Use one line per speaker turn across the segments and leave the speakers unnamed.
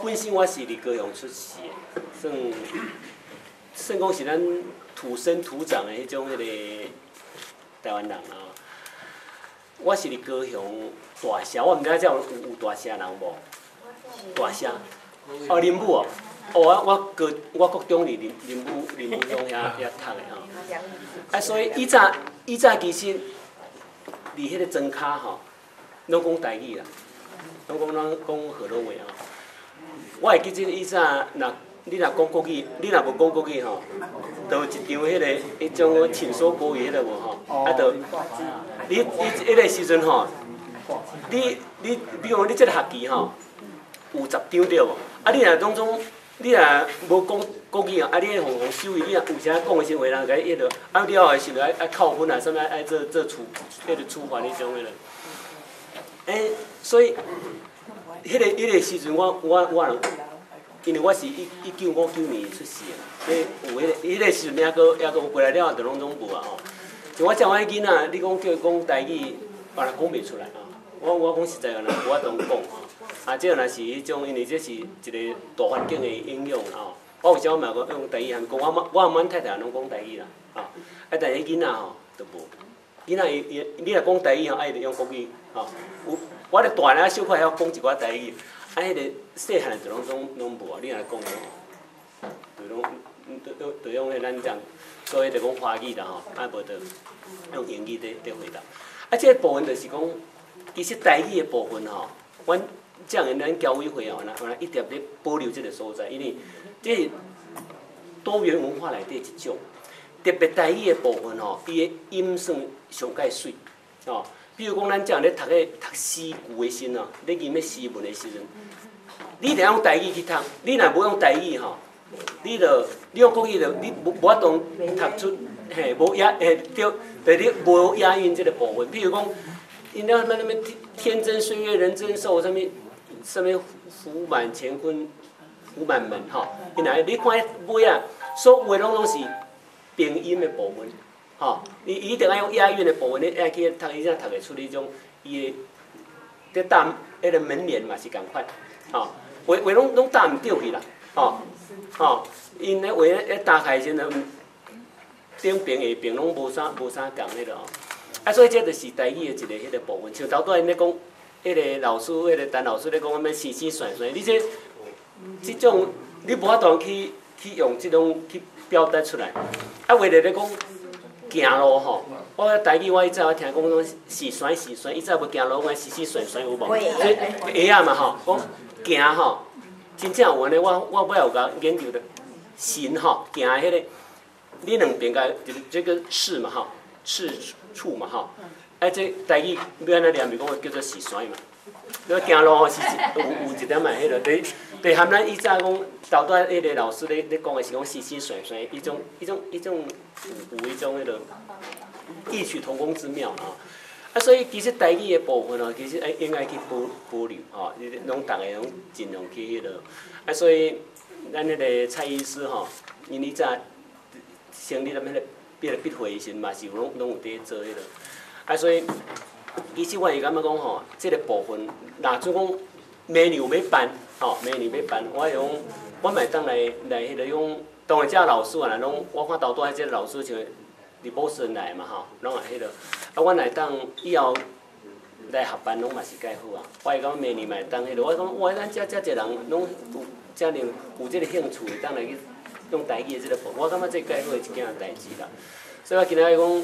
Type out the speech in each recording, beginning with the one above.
本身我是佇高雄出世的，算講是咱土生土長的彼種彼个台灣人啊。我是佇高雄大社，我毋知影遮有大社人無？大社，哦，林武哦，哦，我國中佇林武鄉遐讀的吼。啊，所以以早其實佇彼个莊跤吼，攏講台語啦，攏講河洛話吼。我會記得以早，若你若講國語，你若無講國語吼，就有一張彼種請說國語彼个無吼，啊，就你彼个時陣吼，你比如講你這个學期吼，有10張對無？啊，你若當中你若無講國語啊，你會予收去，你若有啥講的時陣，人共你彼落，啊了後的時陣愛扣分啊，啥物愛做處罰彼種彼落。欸，所以彼个時陣我因為我是1959年出世的，所以有彼个時陣猶閣有過來了後，就攏總無啊吼。像我這款囡仔，你講叫伊講台語，嘛講袂出來啊。我講實在話，無法度講吼。啊，這若是彼種，因為這是一個大環境的影響啦吼。我有時我嘛講用台語含講，我阮太太攏講台語啦，吼。啊，但是囡仔吼就無，囡仔伊伊你若講台語吼，愛用國語吼。有我咧大漢小可會曉講一寡台語，啊，彼個細漢就攏總無啊。你若講，就攏就用彼咱這樣，所以就講華語啦吼，啊無就用英語佇回答。啊，這個部分就是講，其實台語的部分吼，阮這樣咱僑委會吼，若一直咧保留這個所在，因為這是多元文化內底一種，特別台語的部分吼，伊的音算上蓋媠，吼。比如講，咱這樣咧讀詩句的時陣哦，咧吟咧詩文的時陣，你得用台語去讀，你若無用台語吼，你用國語就你無法度讀出嘿無押嘿對，對你無押韻這個部分。比如講，𪜶咧啥物天增歲月人增壽，啥物啥物福滿乾坤福滿門吼，𪜶若你看尾仔，所有的攏是平音的部分。吼，你一定愛用押韻的部分，你愛去讀，伊才讀會出彼種伊的佇搭彼个門簾嘛是仝款，吼，話話攏搭毋對去啦，吼，吼，𪜶咧話咧搭開時陣，頂爿下爿攏無啥仝彼個吼，啊，所以這就是台語的一個彼個部分。像頭拄仔𪜶咧講，彼个老師，彼个陳老師咧講啥物生生算算，你這種你無法度去用這種去表達出來，啊，話咧咧講。行路吼，我台語我以前我聽講講是旋是旋，以前無行路，講是是旋旋有無？所以會仔嘛吼，講行吼，真正有按呢，我尾有共研究著，行吼，行彼个，你兩邊共就是這個赤嘛吼，赤處嘛吼，啊這台語欲按怎念？是講叫做是旋嘛。你行路吼是有一點仔彼个，對含咱以前講頭拄仔彼個老師咧講的是講是是旋旋，彼種有彼種彼个異曲同工之妙吼。啊，所以其實台語的部分吼，其實愛應該去保留吼，你攏逐个攏盡量去彼落。啊，所以咱彼个蔡醫師吼，𪜶以前成立咱彼个筆會的時陣，嘛是有攏有佇做彼落。啊，所以其實我會感覺講吼，這個部分，若準講明年有欲辦，吼，明年欲辦，我會講，我嘛會當來彼个講，當然這老師啊，攏我看頭拄仔這個老師像佇波士頓來嘛吼，攏會彼落，啊，阮會當以後來合辦攏嘛是蓋好啊。我會講明年嘛會當彼落，我講哇，咱遮遮濟人攏有遮爾有這個興趣，會當來去用台語的這個部分，我感覺這蓋好的一件代誌啦。所以我今仔日講，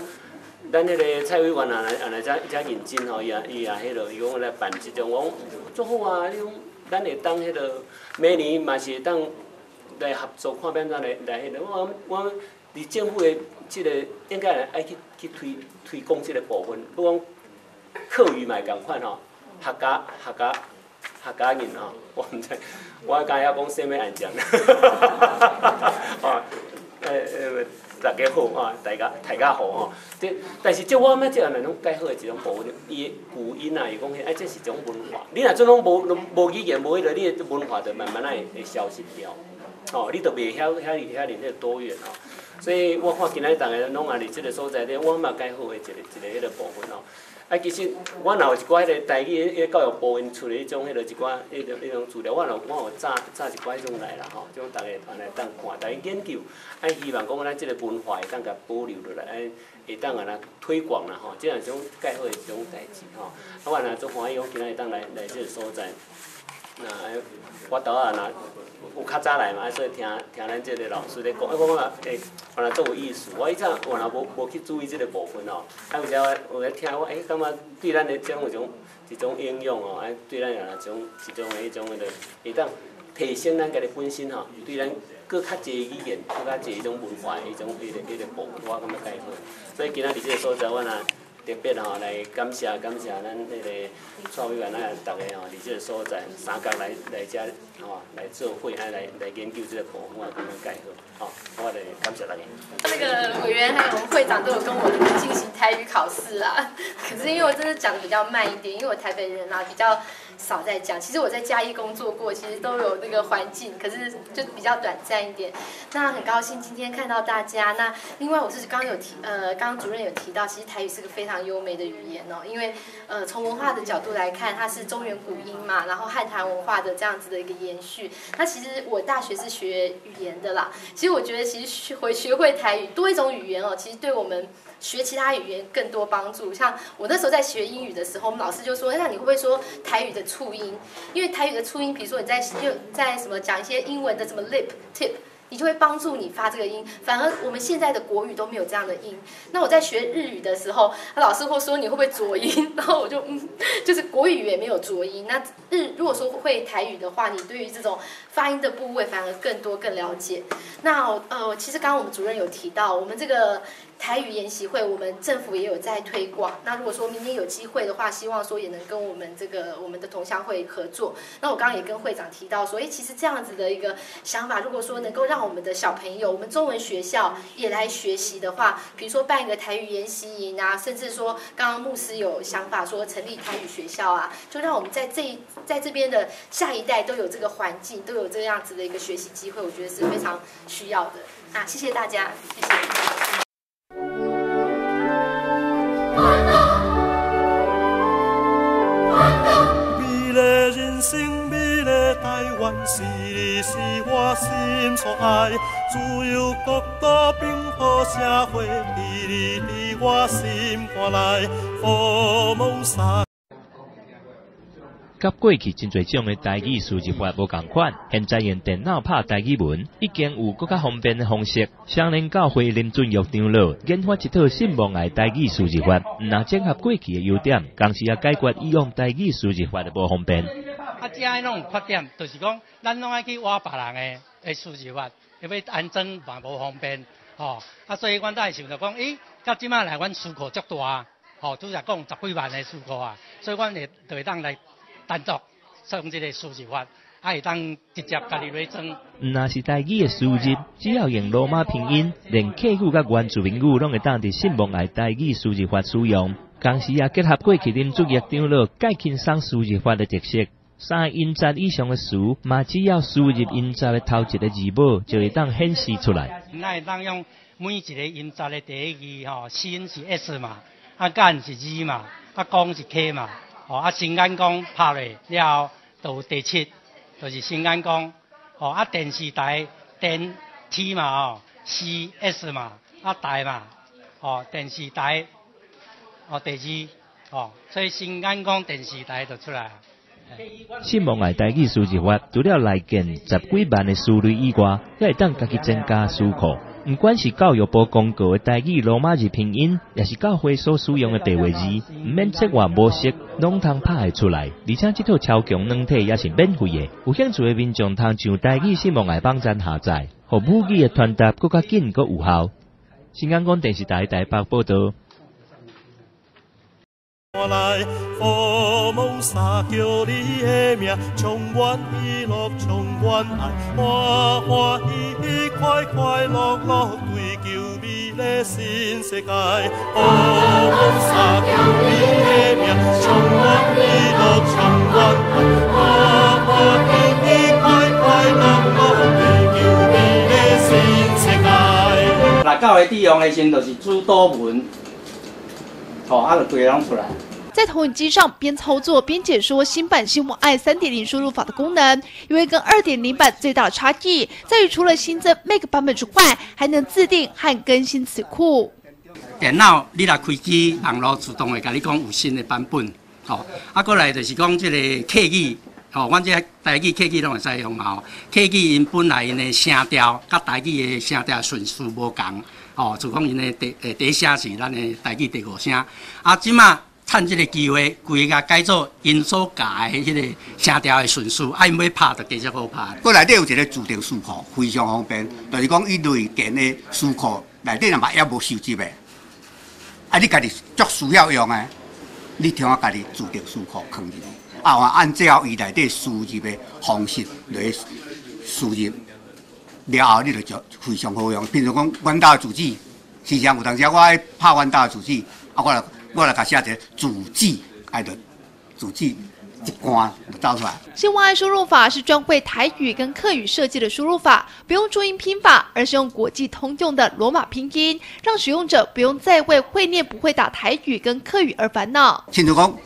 咱彼个蔡委員也來遮認真吼，伊也彼落，伊講來辦這種，我講足好啊！你講咱會當彼落，明年嘛是會當來合作，看欲按怎來彼落。我佇政府的這個應該來愛去推廣這個部分，不講客語嘛會仝款吼，客家人吼，我毋知，我敢曉講啥物案件，哦，大家好啊，大家好吼。這但是這我感覺這樣攏蓋好的一種部分，伊的古音啊，伊講彼，啊，這是一種文化。你若這攏無語言無彼個，你的文化就慢慢仔會消失掉。吼，你就袂曉遐爾彼個多元吼。所以我看今仔日逐个攏也佇這個所在咧，我嘛蓋好的一個彼個部分吼。啊，其實我若有一寡彼个台語，彼个教育部𪜶出的彼種彼个一寡彼个彼種資料，我有早早一寡彼種來啦吼，這種逐家來當看，逐家研究，啊，希望講咱這个文化會當共保留落來，啊，會當按呢推廣啦吼，這樣一種蓋好的一種代誌吼。啊，我若足歡喜講今仔日當來來這个所在，那我拄仔若有較早來嘛，所以聽聽咱這个老師咧講，啊，我感覺欸，原來足有意思。我以前原來無無去注意這个部分哦，啊，有時我有咧聽我欸，感覺對咱的這種一種一種應用哦，啊，對咱也一種一種的彼種彼个會當提升咱家己本身吼，對咱閣較濟語言、閣較濟彼種文化的彼種彼个彼个部分，我感覺蓋好。所以今仔佇這个所在，我若特別吼來感謝感謝咱彼个蔡委員啊，逐家吼佇這个所在三工來來遮吼來做伙，啊來來研究這个部分，我感覺蓋好，吼，我來感謝大家。
那個委員還有我們會長都有跟我進行台語考試啊，可是因為我真的講得比較慢一點，因為我台北人啊比較少在講。其實我在嘉義工作過，其實都有那個環境，可是就比較短暫一點。那很高興今天看到大家。那另外我是剛有提，剛剛主任有提到，其實台語是個非常優美的語言哦，因為從文化的角度來看，它是中原古音嘛，然後漢唐文化的這樣子的一個延續。那其實我大學是學語言的啦，其實我覺得其實學會台語多一種語言哦，其實對我們學其他語言更多幫助。像我那時候在學英語的時候，我們老師就說：“那你會不會說台語的促音？因為台語的促音，比如說你在就在什麼講一些英文的什麼 lip tip。”你就會幫助你發這個音，反而我們現在的國語都沒有這樣的音。那我在學日語的時候，老師會說你會不會濁音？然後我就嗯，就是國語也沒有濁音。那日如果說會台語的話，你對於這種發音的部位反而更多更了解。那其實剛剛我們主任有提到，我們這個台語研習會，我們政府也有在推廣。那如果說明年有機會的話，希望說也能跟我們這個我們的同鄉會合作。那我剛剛也跟會長提到說，哎，其實這樣子的一個想法，如果說能夠讓我們的小朋友，我們中文學校也來學習的話，比如說辦一個台語研習營啊，甚至說剛剛牧師有想法說成立台語學校啊，就讓我們在這邊的下一代都有這個環境，都有這樣子的一個學習機會，我覺得是非常需要的。啊，謝謝大家，謝謝。
美麗人生，美麗台灣，是你是我心所愛。自由國度，平和社會，佇你佇我心肝內，福蒙沙。
佮過去真濟種的台語輸入法無仝款，現在用電腦拍台語文，已經有閣較方便的方式。雙連教會林俊玉長老研發一套信望愛台語輸入法，毋但整合過去的優點，同時也解決以往台語輸入法的無方便。
啊，這的攏有缺點，就是講咱攏愛去挖別人的輸入法，因為安裝嘛無方便，吼。啊，所以阮才會想著講，欸，到這擺來，阮需求足大，吼，拄才講十幾萬的需求啊，所以阮會就會當來單獨使用這個輸入法，啊，會當直接家己來裝。
毋但是台語的輸入，只要用羅馬拼音，連客語佮原住民語攏會當佇信望愛台語輸入法使用。同時也結合過去林俊玉長老蓋輕鬆輸入法的特色，三個音節以上的詞，嘛只要輸入音節的頭一個字母，就會當顯示出來。
咱會當用每一個音節的第一字吼，心是 S 嘛，啊眼是 G 嘛，啊光是 K 嘛。哦，啊，新眼光拍落了後，就有第七，就是新眼光。哦，啊，電視台電 T 嘛，哦，C S 嘛，啊台嘛，哦，電視台，哦，第二，哦，所以新眼光電視台就出來。
信望愛台語輸入法，除了內建十幾萬的詞類以外，閣會當家己增加詞庫。毋管是教育部公告的台語羅馬字拼音，抑是教會所使用的白話字，毋免切換模式，攏通拍會出來。而且這套超強軟體也是免費的，有興趣的民眾通上台語信望愛網站下載，予母語的傳達閣較緊閣有效。新港廣電視台台北報導。
來，福蒙沙叫你的名，充滿喜樂，充滿愛，歡歡喜喜，快快樂樂，追求美麗新世界。福蒙沙叫你的名，充滿喜樂，充滿愛，歡歡喜喜，快快樂樂，追求美麗新世界。
若教會佇用的時陣，就是主禱文，吼，啊，就規个攏出來。在投影机上边操作边解说新版新网爱3.0输入法的功能。因为跟2.0版最大的差异在于，除了新增 Mac 版本之外，还能自定和更新词库。
电脑你若开机，网路自动会共你讲有新的版本，吼。啊，过来就是讲这个客语，吼，阮这台语、客语拢会使用嘛，吼。客语𪜶本来𪜶的声调，佮台语的声调顺序无仝，吼，就讲𪜶的第一声是咱的台语第五声，啊，这马趁这个机会，规个改做𪜶所教的彼个声调的顺序，啊，𪜶欲拍就加较好拍。
阁内底有一个自定词库，非常方便，就是讲伊内建的词库内底若嘛犹无收集的，啊，你家己足需要用的，你听我家己自定词库囥入去，啊，我按照伊内底输入的方式来输入，了后你就就非常好用。比如讲，阮兜的住址，时常有当时我爱拍阮兜的住址，啊，我来共写一个住址，爱就住址一关就走出来。
新网爱输入法是专为台语跟客语设计的输入法，不用注音拼法，而是用国际通用的罗马拼音，让使用者不用再为会念不会打台语跟客语而烦恼。
亲像讲，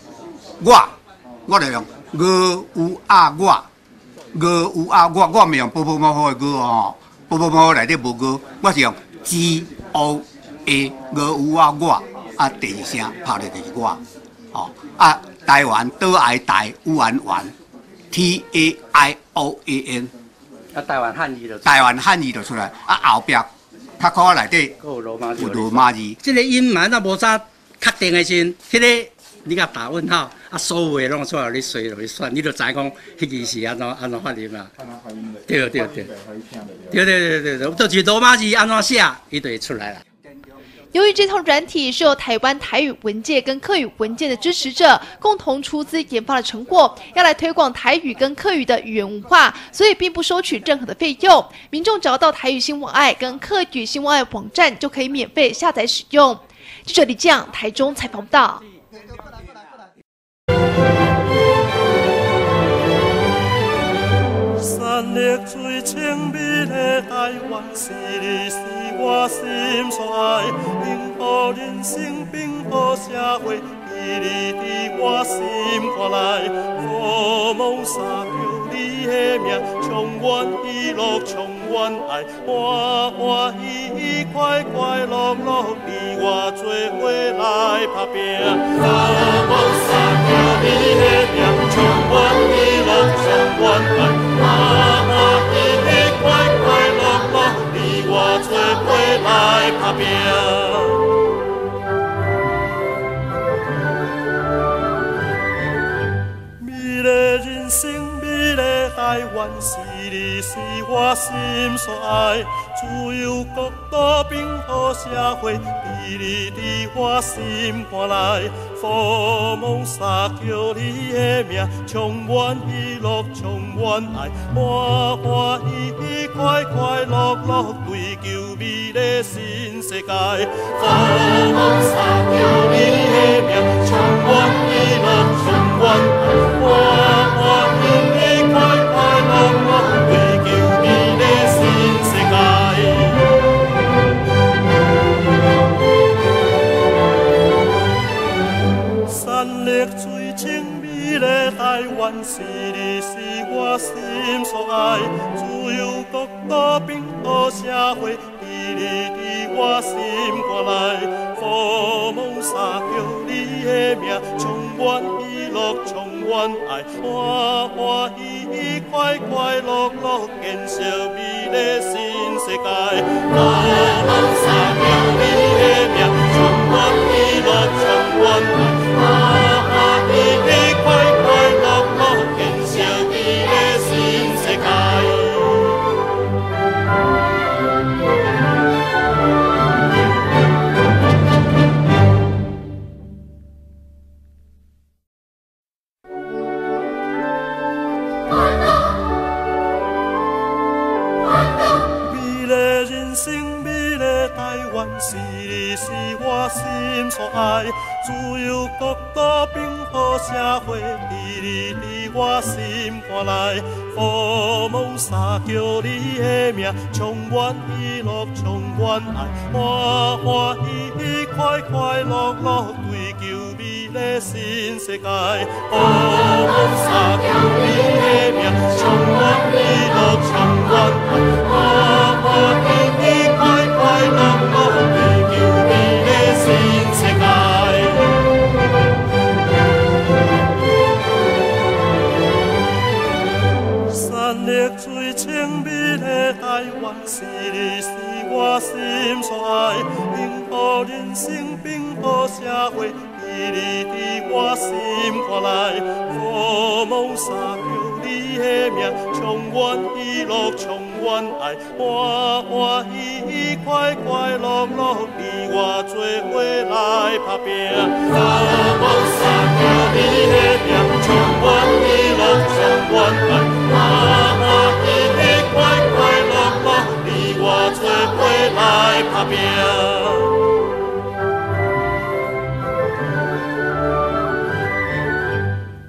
我就用我有啊我，我有啊我，我毋用波波猫的我哦，波波猫内底无我，我是用 G O A 我有啊我。啊，第二声拍咧就是我，吼啊，台湾岛爱台有安湾，T A I O A N，
啊，台湾汉字就
台湾汉字就出来，啊，后壁较靠内底
有罗马字，
有罗马字。
这个音嘛，若无啥确定的时阵，彼个你共打问号，啊，所有的拢出来，你随落去选，你就知讲彼字是按怎按怎发音啊？对对对，对对对对对，就是罗马字按怎写，伊就会出来啦。
由于这套软体是由台湾台语文界跟客语文界的支持者共同出资研发的成果，要来推广台语跟客语的语言文化，所以并不收取任何的费用。民众只要到台语新网爱跟客语新网爱网站就可以免费下载使用。记者李将台中采访到。
山绿水清美的台湾，是你是我心所爱，幸福人生，幸福社会，美丽伫我心肝内。好梦三叫你的名，充满喜乐，充满爱，欢欢喜喜，快快乐乐，你我做伙来打拼。好梦三叫你的名，充满喜乐，充满爱，欢欢喜喜，快快乐乐，你我做伙来打拼。美丽人生，美丽台湾，是你是我心所爱。自由国度，平和社会，美丽伫我心肝内。好梦三叫你的名，充满喜乐，充满爱，欢欢喜喜，快快乐乐，追求美丽新世界。好梦三叫你的名，充满喜乐，充满爱，欢欢喜喜，快快乐乐，追求美丽新世界。山绿水清美丽台湾，是你是我心所爱。自由国度，平和社会，美丽伫我心肝内。好梦三叫你的名，充满喜乐，充满爱，欢欢喜喜，快快乐乐，建设美丽新世界。好梦三叫你的名，充满喜乐，充满爱，欢欢喜喜，快快乐乐，建设美丽新世界。美丽人生，美丽台湾，是你是我心所爱。自由国度，平和社会，美丽伫我心肝内。好梦三叫你的名，充满喜乐，充满爱，欢欢喜喜，快快乐乐，追求美丽麗新世界。福摩沙叫你的名，充滿喜樂，充滿愛，歡歡喜喜，快快樂樂，追求美麗新世界。山綠水清美的台灣，是你是我心所愛，幸福人生，平和社會，美麗佇我心肝內。福摩沙叫你的名，充滿喜樂，充滿愛，歡歡喜喜，快快樂樂，你我做伙來打拚。福摩沙叫你的名，充滿喜樂，充滿愛，歡歡喜喜，快快樂樂，你我做伙來打拚。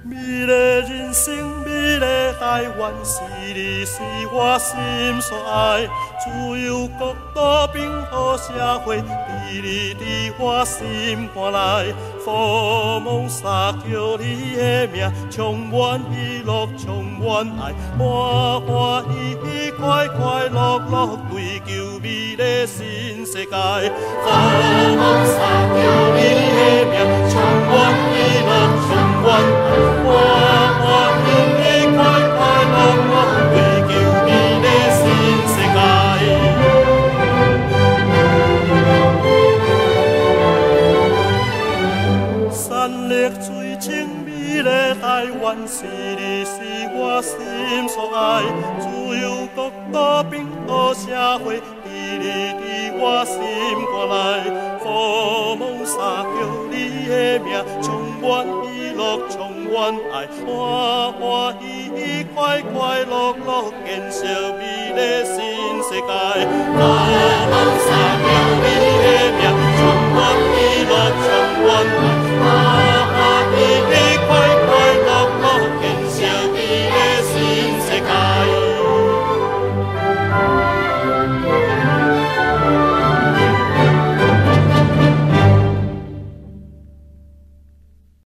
美麗人生，美麗台灣，是你是我心所愛。自由國度，平和社會，美麗佇我心肝內。福摩沙叫你的名，充滿喜樂，充滿愛，歡歡喜喜，快快樂樂，追求美麗新世界。福摩沙叫你的名，充滿喜樂，充滿愛，歡歡喜喜，快快樂樂，追求美麗新世界。山綠水清美麗台灣，是你是我心所愛。自由國度，平和社會，美麗佇我心肝內。福摩沙叫你的名，充滿喜樂，充滿愛，歡歡喜喜，快快樂樂，建設美麗新世界。福摩